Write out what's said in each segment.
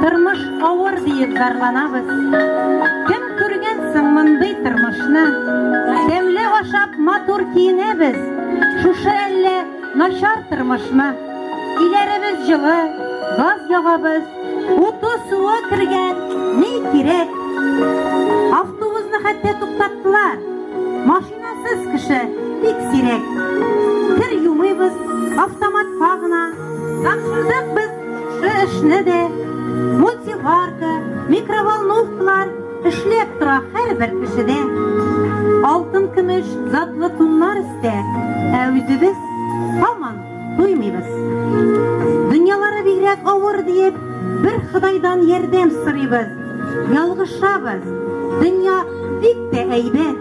Тормыш авыр диеп зарланабыз. Кем күргән соң мондый тормышны? Тәмле ашап, матур киенәбез. Шушы әллә начар тормышмы? Өйләребез җылы, газ ягабыз, уты, суы кергән, ни кирәк? Автобусны хәтта туктаттылар. Машинасыз кеше бик сирәк. Кер юмыйбыз, автоматка гына. Тапшырдык без шушы эшне дә. Мультиварка, микроволновкалар эшләп тора һәрбер кешедә. Алтын, көмеш, затлы туннар өстә, ә үзебез һаман туймыйбыз. Дөньялары бигрәк авыр диеп, бер Ходайдан ярдәм сорыйбыз. Ялгышабыз. Дөнья бик тә әйбәт.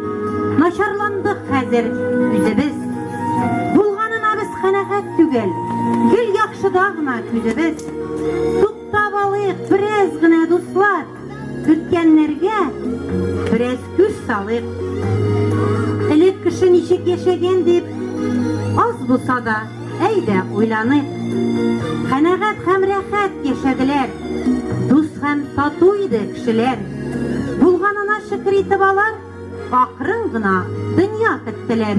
Начарландык хәзер үзебез. Булганына без канәгать түгел. Гел яхшыда гына күзебез. Туктап алыйк бераз гына, дуслар. Үткәннәргә бераз күз салыйк. Элек кеше ничек яшәгән дип, аз булса да, әйдә уйланыйк. Канәгать һәм рәхәт яшәделәр. Дус һәм тату иде кешеләр. Булганына шөкер итеп алар, Акрын гына дөнья көттеләр.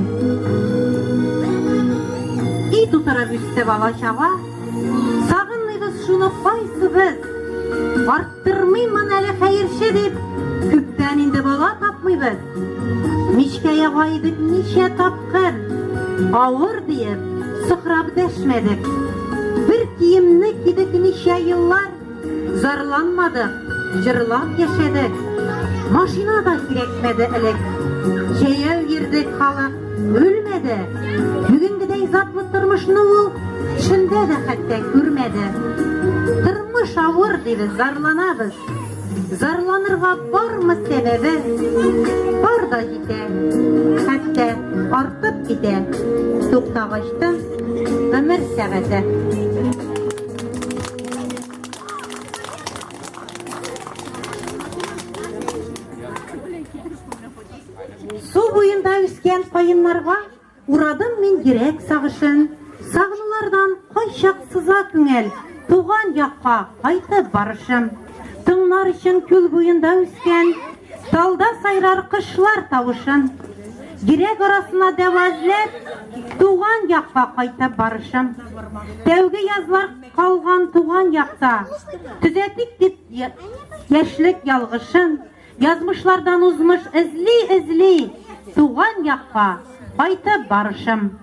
Өй тутырып үсте бала-чага. Сагынмыйбыз шуны кайсыбыз. Арттырмыймын әле хәерче дип, күптән инде бала тапмыйбыз. Мичкә яга идек ничә тапкыр. Авыр диеп, сыкрап дәшмәдек. Бер киемне кидек ничә еллар. Зарланмадык, җырлап яшәдек. Машина да кирәкмәде элек. Җәяү йөрдек, халык үлмәде. Бүгенгедәй затлы тормышны ул төшендә дә хәтта күрмәде. Тормыш авыр дибез, зарланабыз. Зарланырга бармы сәбәбе? Бар да җитә, хәтта артып китә. Туктагачтын гомер сәгате. Су буенда үскән каеннарга урадым мин йөрәк сагышын. Сагынулардан кайчак сыза күңел, туган якка кайтып барышым. Тыңнар өчен күл буенда үскән талда сайрар кошлар тавышын. Йөрәк арасына дәва эзләп, туган якка кайтып барышым. Тәүге язлар калган туган якта, төзәтик дип яшьлек ялгышын, язмышлардан узмыш эзли-эзли, туган якка кайтып барышым.